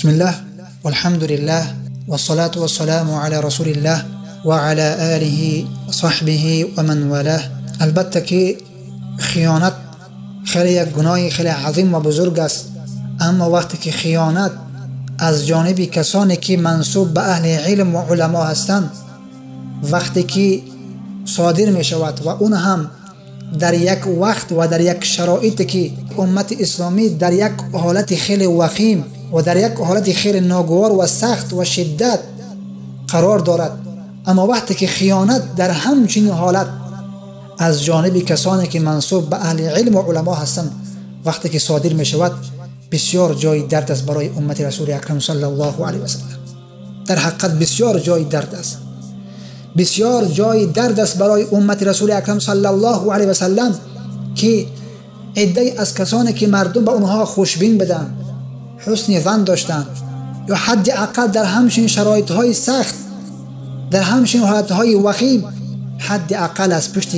بسم الله والحمد لله والصلاة والسلام على رسول الله وعلى آله وصحبه ومن والاه. البته که خیانت خیلی یک گناه خیلی عظیم و بزرگ است، اما وقتی که خیانت از جانب کسانی که منسوب به اهل علم و علما هستند وقتی که صادر می شود و اون هم در یک وقت و در یک شرایطی که امت اسلامی در یک حالت خیلی وخیم و در یک حالت خیلی ناگوار و سخت و شدت قرار دارد، اما وقتی که خیانت در همچین حالت از جانب کسانی که منسوب به اهل علم و علما هستند وقتی که صادر می شود بسیار جای درد است برای امت رسول اکرم صلی الله علیه و سلم. در حقیقت بسیار جای درد است، بسیار جای درد است برای امت رسول اکرم صلی الله علیه و سلم که عده‌ای از کسانی که مردم به اونها خوشبین بدن، حسن ظن داشتند یا حداقل در همچین شرایط‌های سخت، در همچین حالت‌های وخیم حداقل از پشت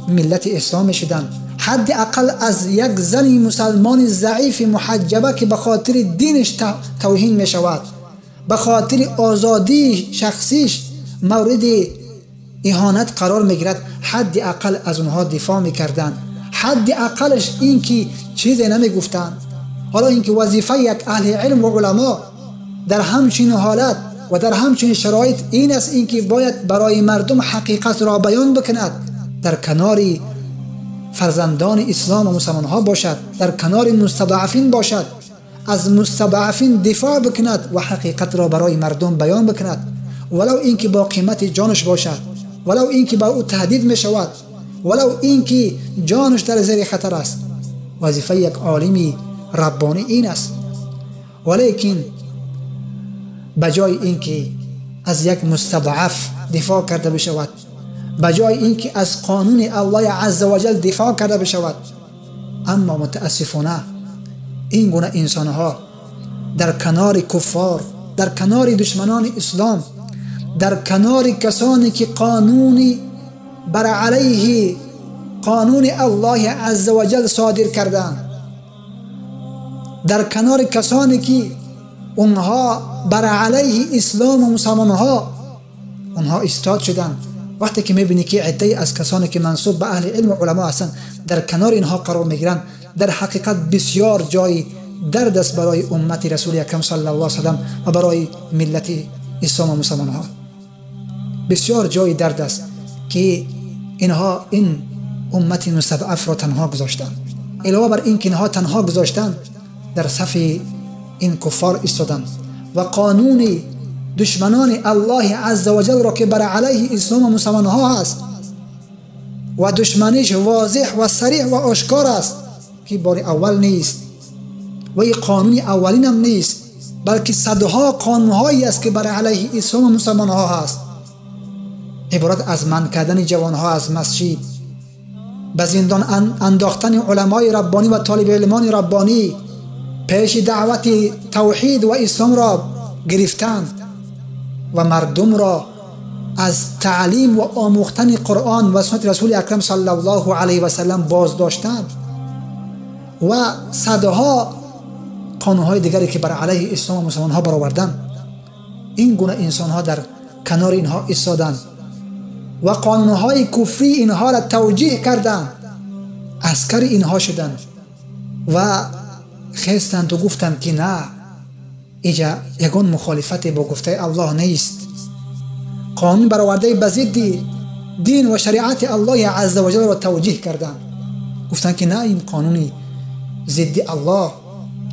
ملت اسلام شدند، حداقل از یک زن مسلمان ضعیف محجبه که به خاطر دینش توهین می شود، به خاطر آزادی شخصیش مورد اهانت قرار می گیرد، حداقل از اونها دفاع می کردند، حداقلش این که چیزی نمی گفتند. حالا اینکه وظیفه یک اهل علم و علما در همچین حالت و در همچین شرایط این است اینکه باید برای مردم حقیقت را بیان بکند، در کنار فرزندان اسلام و مسلمان ها باشد، در کنار مستضعفین باشد، از مستضعفین دفاع بکند و حقیقت را برای مردم بیان بکند، ولو اینکه با قیمت جانش باشد، ولو اینکه با او تهدید می شود، ولو اینکه جانش در زیر خطر است. وظیفه یک عالمی ربانی این است. ولیکن بجای اینکه از یک مستضعف دفاع کرده بشود، بجای اینکه از قانون الله عزوجل دفاع کرده بشود، اما متاسفانه این گونه انسانها در کنار کفار، در کنار دشمنان اسلام، در کنار کسانی که قانونی بر علیه قانون الله عزوجل صادر کردند، در کنار کسانی که اونها بر علیه اسلام و مسلمان ها اونها ایستاد شدند، وقتی که میبینی که عده‌ای از کسانی که منسوب به اهل علم و علما هستند در کنار اینها قرار میگیرند، در حقیقت بسیار جای درد است برای امت رسول اکرم صلی الله علیه و سلم و برای ملت اسلام و مسلمان ها. بسیار جای درد است که اینها این امت مستضعف را تنها گذاشتند. علاوه بر این که اینها تنها گذاشتند، در صف این کفار ایستادند و قانون دشمنان الله عزوجل را که بر علیه اسلام و مسلمان ها هست و دشمنیش واضح و صریح و آشکار است که بار اول نیست و این قانون اولین هم نیست، بلکه صدها قانونهایی است که بر علیه اسلام و مسلمان ها هست، عبارت از منع کردن جوانها از مسجد، به زندان انداختن علمای ربانی و طالب علمان ربانی، پیش دعوت توحید و اسلام را گرفتند و مردم را از تعلیم و آموختن قرآن و سنت رسول اکرم صلی الله علیه و سلم باز داشتند و صدها قانونهای دیگری که بر علیه اسلام و مسلمان ها برآوردند. این گونه انسان ها در کنار اینها ایستادند و قانونهای کفری اینها را توجیه کردند، عسکر اینها شدند و خستند و گفتند که نه، اینجا یگان مخالفت با گفته الله نیست، قانون برآورده به ضد دین و شریعت الله عزوجل را توجیه کردند، گفتند که نه، این قانونی ضد الله،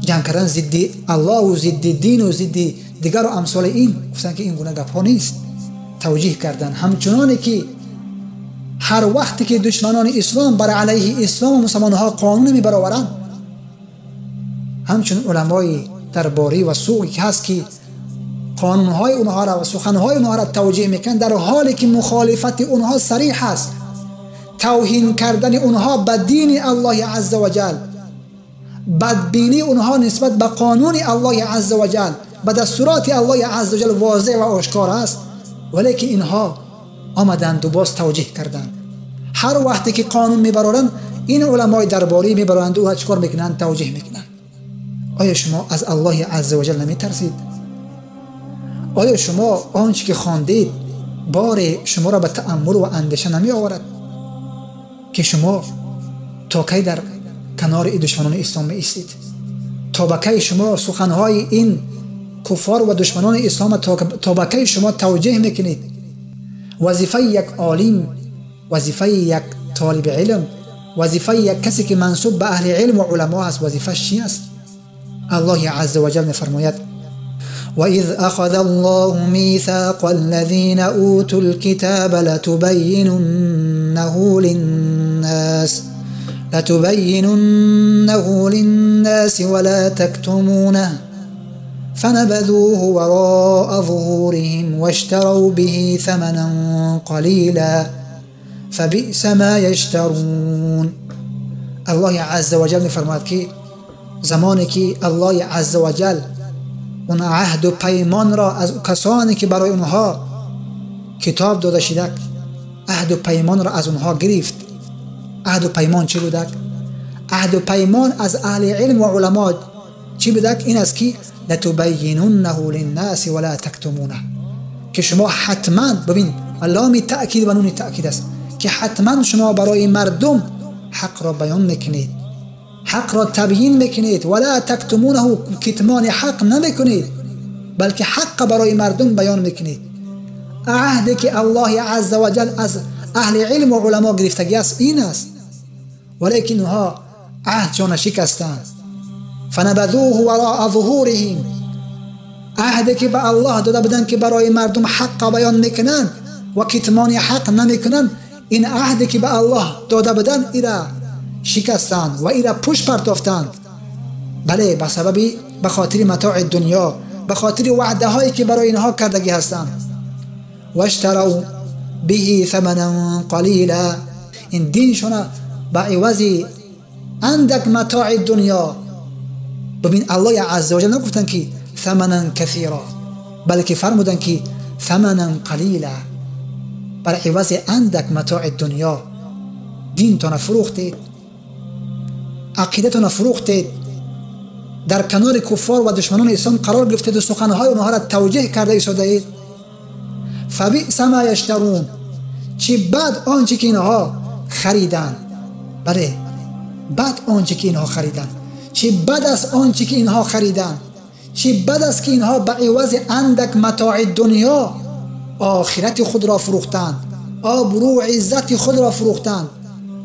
جنگ کردن ضد الله و ضد دین و ضد دیگر و امثال این، گفتند که این گونه گپ ها نیست، توجیه کردند. همچنانی که هر وقتی که دشمنان اسلام بر علیه اسلام و مسلمان ها قانون می برآورند، همچون علمای درباری و سوقی که هست که قانونهای اونها را و سخنهای اونها را توجیه میکنند، در حالی که مخالفت اونها صریح است، توهین کردن اونها به دین الله عزوجل، بدبینی اونها نسبت به قانون الله عزوجل، به دستورات الله عزوجل واضح و آشکار است، ولیکن اینها آمدند و باز توجیه کردند. هر وقتی که قانون میبرارند، این علمای درباری میبرارند و چیکار میکنند؟ توجیه میکنند. оё шумо аз Аллоҳи азза ва ҷал наметарсид? Оё шумо он чӣ ки хондед боре шуморо ба тааммул ва андеша намеоварад ки шумо то кай дар канори душманони ислом меистед? То ба кай шумо суханҳои ин куффор ва душманони ислом то ба кай шумо тавҷеҳ мекунед? Вазифаи як олим, вазифаи як толиби илм, вазифаи як касе ки мансуб ба аҳли илм ва уламо аст, вазифааш чи аст? Аллоҳи азза ва ҷал мефармояд: وإذ أخذ الله ميثاق الذين أوتوا الكتاب لتبيننه للناس ولا تكتمونه فنبذوه وراء ظهورهم واشتروا به ثمنا قليلا فبئس ما يشترون. الله عز وجل می‌فرماید که زمانی که الله عز وجل اون عهد و پیمان را از کسانی که برای اونها کتاب داده شده، عهد و پیمان را از اونها گرفت. عهد و پیمان چی بودک؟ عهد و پیمان از اهل علم و علما چی بودک؟ این است که لتبیننه للناس ولا تکتمونه، که شما حتما، ببین لام تأکید و نون تأکید است، که حتما شما برای مردم حق را بیان میکنید، حق را تبیین میکنید، ولا تکتمونه، کتمان حق نمیکنید، بلکه حق برای مردم بیان میکنید. عهدی که الله عز وجل از اهل علم و علما گرفتگی است این است، ولیکن اونها عهدشان شکستند. فنبذوه وراء ظهورهم، عهدی که به الله داده بودند که برای مردم حق بیان میکنند و کتمان حق نمیکنند، این عهدی که به الله داده بودند ایرا شکستند و ایرا پشت پرتافتند. بله، به سبب، به خاطر متاع دنیا، به خاطر وعده هایی که برای اینها کردگی هستند. واشتروا به ثمنا قلیلا، این دینشون به عوض اندک متاع دنیا. ببین الله عز وجل نگفتن که ثمنا کثیرا، بلکه فرمودن که ثمنا قلیلا، بر عوض اندک متاع دنیا دینتان فروختید، عقیدتان فروختید، در کنار کفار و دشمنان اسلام قرار گرفتید و سخنهای اونها را توجیه کرده ایستادهاید. فبئس ما یشترون، چی بد آنچه که اینها خریدند. بله، بد آنچه که اینها خریدند، چی بد است آنچه که اینها خریدند، چی بد است که اینها به عوض اندک متاع دنیا آخرت خود را فروختند، آبرو و عزت خود را فروختند،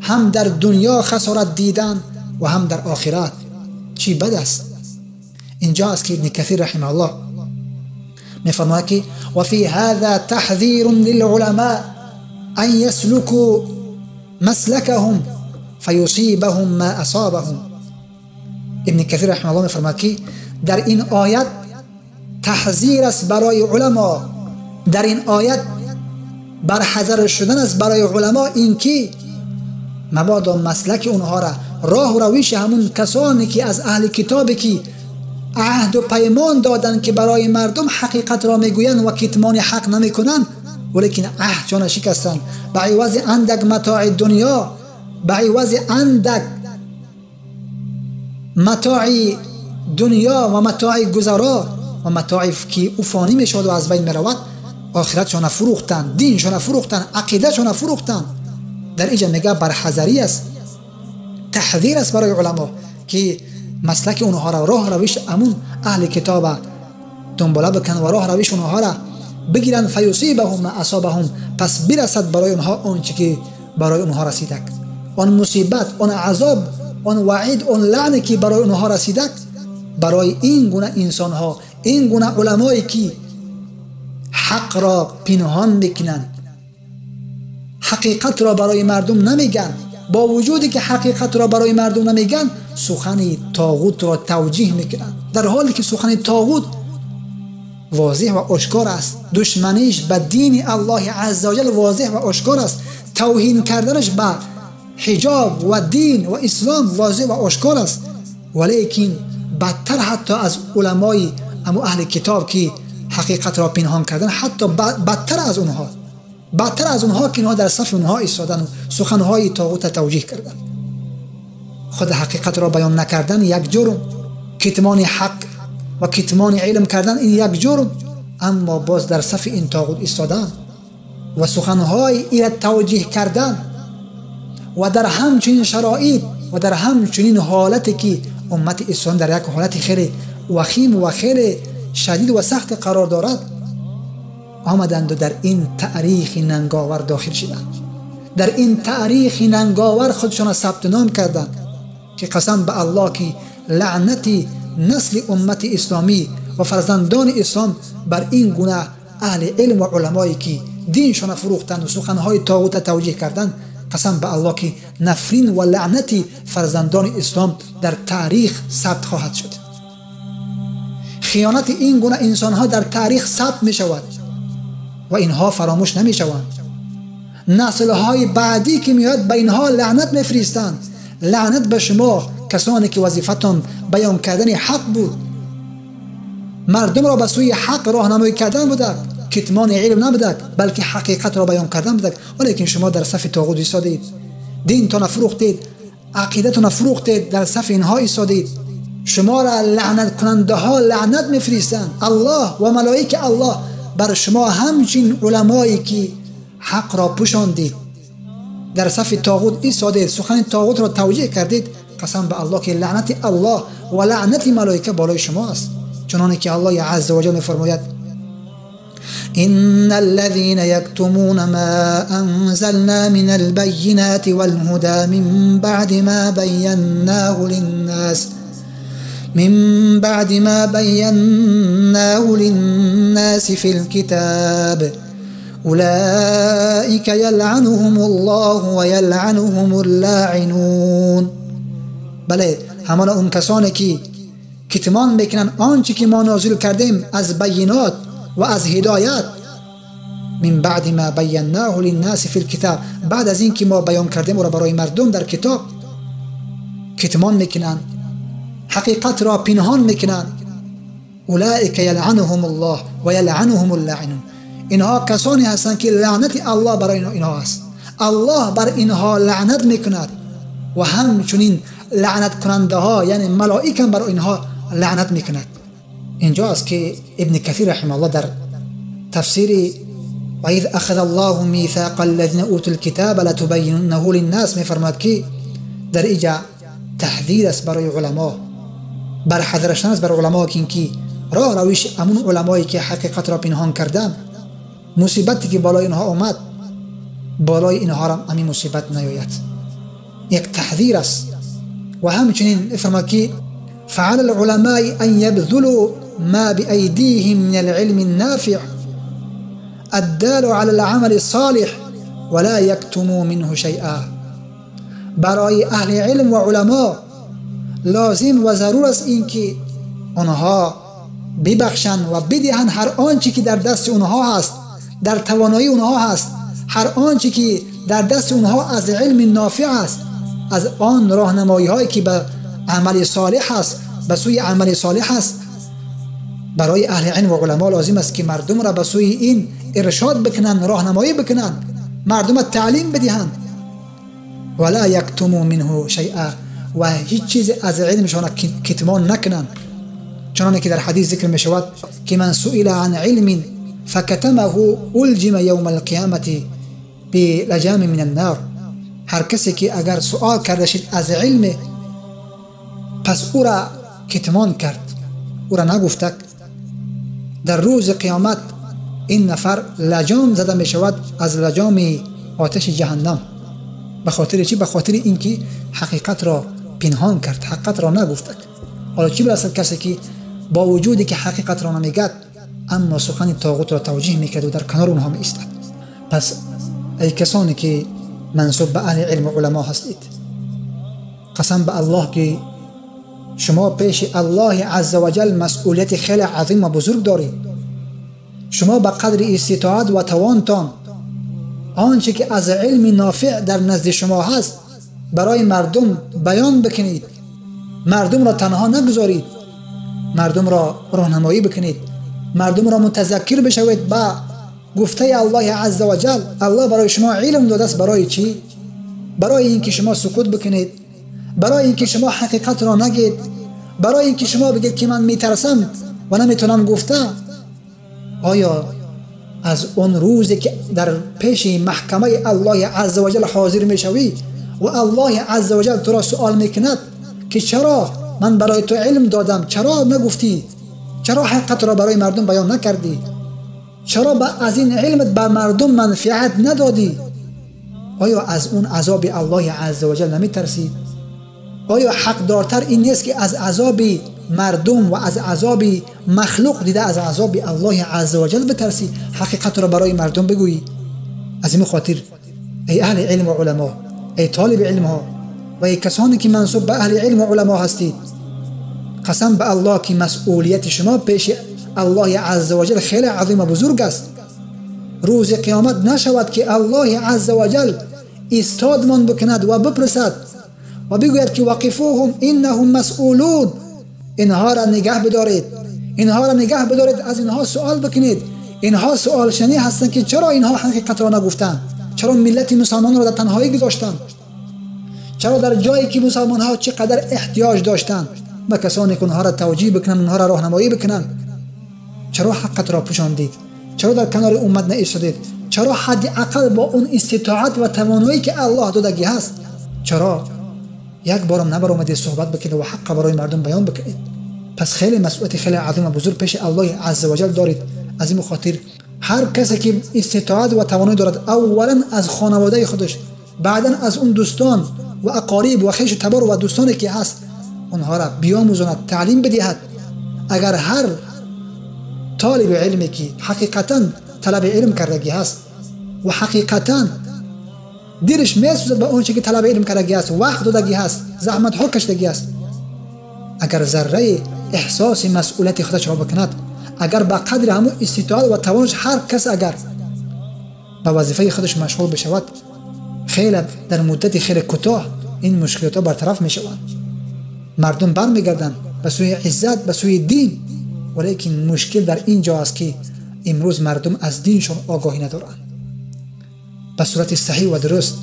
هم در دنیا خسارت دیدند و هم در آخرت. چی بد است. اینجا است که ابن کثیر رحمه الله میفرماید که وفي هذا تحذير للعلماء أن يسلكوا مسلكهم فيصيبهم ما أصابهم. ابن کثیر رحمه الله میفرماید که در این آیت تحذیر است برای علما، در این آیت برحذر شدن است برای علما، اینکه مبادا مسلک اونها را، راه و روش همون کسانی که از اهل کتابی که عهد و پیمان دادن که برای مردم حقیقت را میگویند و کتمان حق نمیکنند، ولیکن عهدشان شکستند، به عوض اندک متاع دنیا، به عوض اندک متاع دنیا و متاع گذرا و متاعی که او فانی میشود و از بین میرود، آخرتشان فروختند، دینشان فروختند، عقیدهشان فروختند. در اینجا میگه برحذری است، تحذیر است برای علما که مسلک اونها را، راه روش امون اهل کتاب دنباله بکن و راه روش اونها را بگیرن. فیصیبهم ما اصابهم، پس برسد برای اونها آنچه که برای اونها رسیدک، آن مصیبت، آن عذاب، آن وعید، آن لعنی که برای اونها رسیدک، برای این گونه انسان ها، این گونه علمایی که حق را پنهان میکنند، حقیقت را برای مردم نمیگن، با وجودی که حقیقت را برای مردم نمیگن، سخن طاغوت را توجیه میکنند، در حالی که سخن طاغوت واضح و آشکار است، دشمنیش به دین الله عزوجل واضح و آشکار است، توهین کردنش به حجاب و دین و اسلام واضح و آشکار است. ولیکن بدتر حتی از علمای امو اهل کتاب که حقیقت را پنهان کردن، حتی بدتر از اونها، بدتر از اونها که اینها در صف اونها ایستادن و سخنهای طاغوت توجیه کردن. خود حقیقت را بیان نکردن یک جرم، Китмони ҳақ ва китмони илм кардан ин як ҷурм, аммо боз дар сафи ин тоғут истодан ва суханҳои ира тавҷиҳ кардан ва дар ҳамчунин шароит ва дар ҳамчунин ҳолате ки уммати ислом дар як ҳолати хеле вахим ва хеле шадид ва сахт қарор дорад, омаданд дар ин таърихи нанговар дохил шуданд, дар ин таърихи нанговар худшона сабт ном карданд ки қасам ба Аллоҳ ки лаънати насли уммати исломӣ ва фарзандони ислом бар ин гуна аҳли илм ва уламое ки диншона фурӯхтанд ва суханҳои тоғута тавҷиҳ карданд, қасам ба Аллоҳ ки нафрин ва лаънати фарзандони ислом дар таърих сабт хоҳад шуд. Хиёнати ин гуна инсонҳо дар таърих сабт мешавад ва инҳо фаромӯш намешаванд. Наслҳои баъдӣ ки меояд ба инҳо лаънат мефиристанд. Лаънат ба шумо касоне ки вазифатон баён кардани ҳақ буд, мардумро ба сӯи ҳақ роҳнамоӣ кардан будак, китмони илм набудак, балки ҳақиқатро баён кардан будак. Валекин шумо дар сафи тоғут истодед, динтона фурӯхтед, ақидатона фурӯхтед, дар сафи инҳо истодед. Шуморо лаънаткунандаҳо лаънат мефиристанд. Аллоҳ ва малоики Аллоҳ бар шумо ҳамчин уламое ки ҳақро пӯшондед, дар сафи тоғут истодед, сухани тоғутро тавҷиҳ кардед, қасам ба Аллоҳ ки лаънати Аллоҳ ва лаънати малоика болои шумо аст. Чуноне ки Аллоҳи азза ва ҷал мефармояд: إن الذين يكتمون ما أنزلنا من البينات والهدى من بعد ما بيناه للناس في الكتاب أولئك يلعنهم الله ويلعنهم اللاعنون. بله، همان اون کسانی که کتمان میکنن آنچه که ما نازل کردیم از بینات و از هدایت، من بعد ما بیناه للناس فی الكتاب، بعد از اینکه ما بیان کردیم او را برای مردم در کتاب، کتمان میکنن، حقیقت را پنهان میکنن. اولئک یلعنهم الله و یلعنهم اللاعنون. اینها کسانی هستند که لعنت الله برای اینها است. الله بر اینها لعنت میکند و همچنین لعنت کننده ها یعنی ملائکه بر اینها لعنت میکند. اینجا است که ابن کثیر رحمه الله در تفسیر و اذ اخذ الله میثاق الذین اوتوا الكتاب لتبیننه للناس میفرماد که در اینجا تحذیر است برای علما، برحذرشتن است برای علما که اینکه راه روش امون علمایی که حقیقت را پنهان کردن، مصیبتی که بالای اینها آمد بالای اینها را همین مصیبت نیاید. یک تحذیر است. و همچنین فرماد که فعلى العلماء أن يبذلوا ما بأيديهم من العلم النافع الدال على العمل الصالح ولا يكتموا منه شيئا. برای اهل علم و علما لازم و ضرور است اینکه آنها ببخشند و بدهند هر آنچه که در دست آنها هست، در توانایی آنها هست، هر آنچه که در دست آنها از علم نافع است، از آن راهنمایی هایی که به عمل صالح است، به سوی عمل صالح است. برای اهل علم و علما لازم است که مردم را به سوی این ارشاد بکنند، راهنمایی بکنند، مردم را تعلیم بدهند. ولا یکتموا منه شیئا، و هیچ چیز از علمشان کتمان نکنند. چنانکه که در حدیث ذکر می شود که من سئل عن علم فکتمه الجم یوم القیامة بلجام من النار. هر کسی که اگر سؤال کرده شد از علم پس او را کتمان کرد، او را نگفت، در روز قیامت این نفر لجام زده می شود از لجام آتش جهنم. به خاطر چی؟ به خاطر اینکه حقیقت را پنهان کرد، حقیقت را نگفت. حالا چی برسد کسی که با وجودی که حقیقت را نمیگد اما سخن طاغوت را توجیه میکرد و در کنار اونها می ایستد. پس ای کسانی که منسوب به اهل علم و علما هستید، قسم به الله که شما پیش الله عزوجل مسئولیت خیلی عظیم و بزرگ دارید. شما به قدر استطاعت و توانتان آنچه که از علم نافع در نزد شما هست برای مردم بیان بکنید. مردم را تنها نگذارید، مردم را راهنمایی بکنید، مردم را متذکر بشوید با گفته الله عزوجل. الله برای شما علم داده است، برای چی؟ برای اینکه شما سکوت بکنید، برای اینکه شما حقیقت را نگید، برای اینکه شما بگید که من میترسم و نمیتونم گفته، آیا از اون روزی که در پیش محکمه الله عزوجل حاضر میشوی و الله عزوجل تو را سوال میکند که چرا من برای تو علم دادم، چرا نگفتی، چرا حقیقت را برای مردم بیان نکردی، چرا از این علمت بر مردم منفعت ندادی، آیا از اون عذاب الله عزوجل نمیترسی؟ آیا حقدارتر این نیست که از عذاب مردم و از عذاب مخلوق دیده از عذاب الله عزوجل بترسی، حقیقت را برای مردم بگویی؟ از این خاطر ای اهل علم و علما، ای طالب علم ها و ای کسانی که منسوب به اهل علم و علما هستید، قسم به الله که مسئولیت شما پیش الله عزوجل خیلی عظیم و بزرگ است. روز قیامت نشود که الله عزوجل ایستادمان بکند و بپرسد و بگوید که وقفوهم انهم مسئولون، اینها را نگه بدارید، اینها را نگه بدارید، از اینها سوال بکنید، اینها سوال شنی هستند که چرا اینها حقیقت را نگفتند، چرا ملت مسلمان را در تنهایی گذاشتند، چرا در جایی که مسلمان ها چقدر احتیاج داشتند به کسانی که اونها را توجیه بکنند، اونها را راهنمایی بکنند، چرا حقیقت را پوشاندید، چرا در کنار امت نایستادید، چرا حداقل با اون استطاعت و توانایی که الله دادگی هست چرا یک بارم نبرآمدید صحبت بکنید و حق برای مردم بیان بکنید؟ پس خیلی مسئولیت خیلی عظیم و بزرگ پیش الله عزوجل دارید. از این خاطر هر کسی که استطاعت و توانایی دارد، اولا از خانواده خودش، بعدا از اون دوستان و اقارب و خویش و تبار و دوستانی که هست، اونها را بیاموزاند، تعلیم بدهد. اگر هر طالب علمی که حقیقتا طلب علم کردگی هست و حقیقتا دلش میسوزد به اونچه که طلب علم کردگی هست، وقت دادگی هست، زحمت ها کشیدگی هست، اگر ذره احساس مسئولیت خودش را بکند، اگر به قدر همون استطاعت و توانش هر کس اگر به وظیفه خودش مشغول بشود، خیلی در مدت خیلی کوتاه این مشکلات ها برطرف میشوند. مردم برمیگردند به سوی عزت، به سوی دین. ولیکن مشکل در اینجا است که امروز مردم از دینشون آگاهی ندارند به صورت صحیح و درست.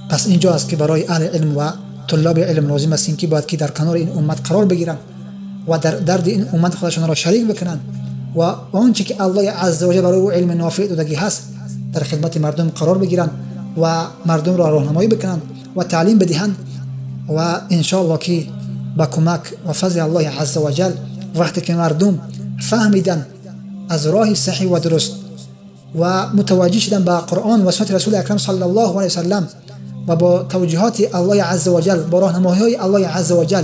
پس اینجا است که برای اهل علم و طلاب علم لازم است که باید که در کنار این امت قرار بگیرند و در درد این امت خودشان را شریک بکنند و آنچه که الله عزوجل برای او علم نافع دادگی هست در خدمت مردم قرار بگیرند و مردم را راهنمایی بکنند و تعلیم بدهند. و انشاءالله که با کمک و فضل الله عزوجل وقتی که مردم فهمیدن از راه صحیح و درست و متوجه شدن به قرآن و سنت رسول اکرم صلی الله علیه وسلم و با توجیهات الله عزوجل، با راهنمایی الله عزوجل،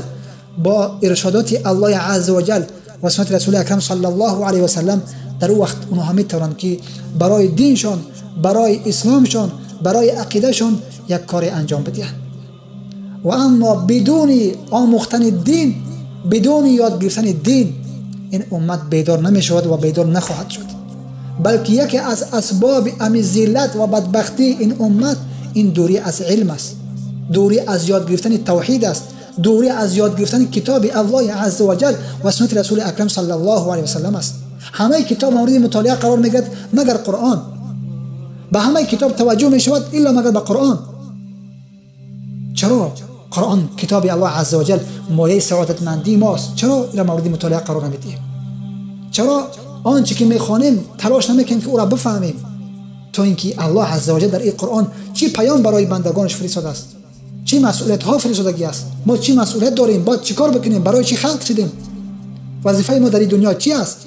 با ارشادات الله عزوجل و سنت رسول اکرم صلی الله علیه وسلم، در او وقت اونها میتوانند که برای دینشان، برای اسلامشان، برای عقیدهشان یک کار انجام بدهند. و اما بدون آموختن دین، بدون یاد گرفتن دین، این امت بیدار نمی شود و بیدار نخواهد شد. بلکه یکی از اسباب امی ذلت و بدبختی این امت این دوری از علم است، دوری از یاد گرفتن توحید است، دوری از یاد گرفتن کتاب الله عزوجل و سنت رسول اکرم صلی الله علیه وسلم است. همه کتاب مورد مطالعه قرار میگیرد مگر قرآن. به همه کتاب توجه می شود الا مگر به قرآن. چرا؟ قرآن کتاب الله عزوجل مایه سعادتمندی ماست. چرا این مورد مطالعه قرار نمیدیم؟ چرا آنچه که میخوانیم تلاش نمیکنیم که او را بفهمیم تا اینکه الله عزوجل در این قرآن چی پیام برای بندگانش فرستاده است، چی مسئولیت ها فرستادگی است، ما چی مسئولیت داریم، باید چیکار بکنیم، برای چی خلق شدیم، وظیفه ما در این دنیا چی است.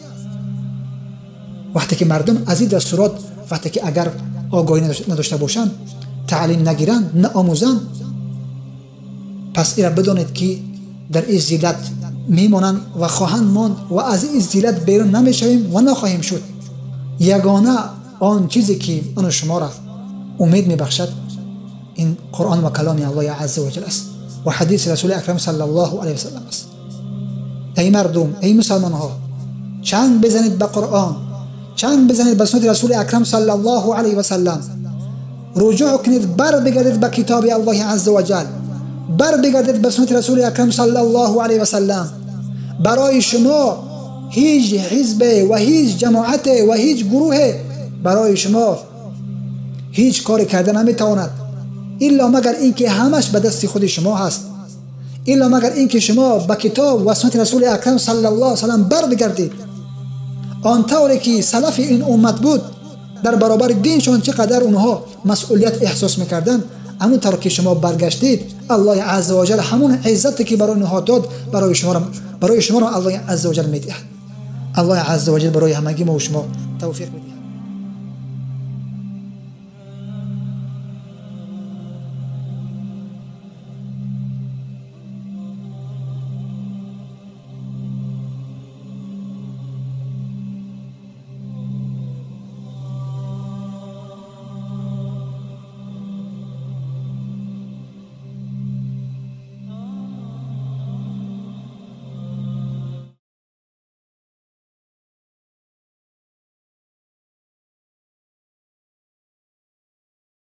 وقتی که مردم از این دستورات، وقتی که اگر آگاهی نداشته باشند، تعلیم نگیرند، نه آموزند، پس این را بدانید که در این ذلت میمانند و خواهند ماند و از این ذلت بیرون نمیشویم و نخواهیم شد. یگانه آن چیزی که آن شما را امید میبخشد این قرآن و کلام الله عزوجل است و حدیث رسول اکرم صلی الله علیه وسلم است. ای مردم، ای مسلمان ها، چنگ بزنید به قرآن، چنگ بزنید به سنت رسول اکرم صلی الله علیه وسلم، رجوع کنید، بر بگردید به کتاب الله عزوجل، بر بگردید به سنت رسول اکرم صلی الله علیه وسلم. برای شما هیچ حزب و هیچ جماعت و هیچ گروه برای شما هیچ کار کرده نمیتواند الا مگر اینکه همش به دست خود شما هست. илло магар инки шумо ба китоб ва суннати Расули Акрам саллаллоҳу алайҳи васаллам барбигардед. Он тавре ки салафи ин уммат буд, дар баробари диншон чӣ қадар онҳо масъулият эҳсос мекарданд, ҳамон тавр ки шумо баргаштед, Аллоҳи азза ва ҷал ҳамон иззате ки барои онҳо дод, барои шуморо Аллоҳи азза ва ҷал медиҳад. Аллоҳи азза ва ҷал барои ҳамагӣ мо шумо тавфиқ медиҳад.